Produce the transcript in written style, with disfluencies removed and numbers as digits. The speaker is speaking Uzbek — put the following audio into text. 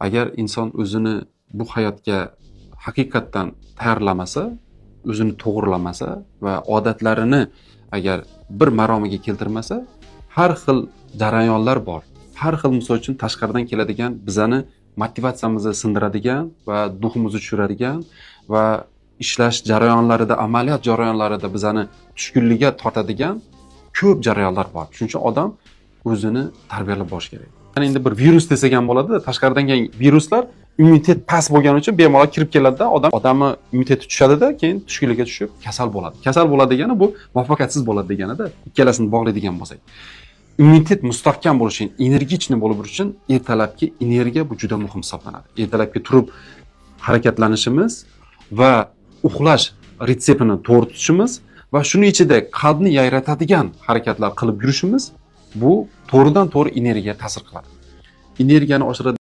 Agar inson o'zini bu hayotga haqiqatdan tayyorlamasa, o'zini to'g'rilamasa va odatlarini agar bir maromiga keltirmasa, har xil jarayonlar bor. Har xil, misol uchun, tashqaridan keladigan, bizani motivatsiyamizni sindiradigan va дух imizni tushiradigan va ishlash jarayonlarida, amaliyot jarayonlarida bizani tushkunlikka tortadigan ko'p jarayonlar bor. Shuning uchun odam o'zini tarbiyalab borish kerak. Ya'ni endi bir virus desak ham bo'ladi, tashqaridan kelgan viruslar immunitet past bo'lgani uchun bemalol kirib keladida, odamni immuniteti tushadida, keyin tushkunlikka tushib kasal bo'ladi. Kasal bo'ladi degani bu muvaffaqiyatsiz bo'ladi deganida, ikkalasini bog'laydigan bo'lsak. Immunitet mustahkam bo'lishi uchun, энергичный bo'lib yurish uchun ertalabki energiya bu juda muhim hisoblanadi. Ertalabki turib harakatlanishimiz va uxlash retseptini to'g'ri tutishimiz va shuni ichida qalbni yayratadigan harakatlar qilib yurishimiz, bu to'g'ridan to'g'ri energiyaga ta'sir qiladi. Energiyani oshiradi.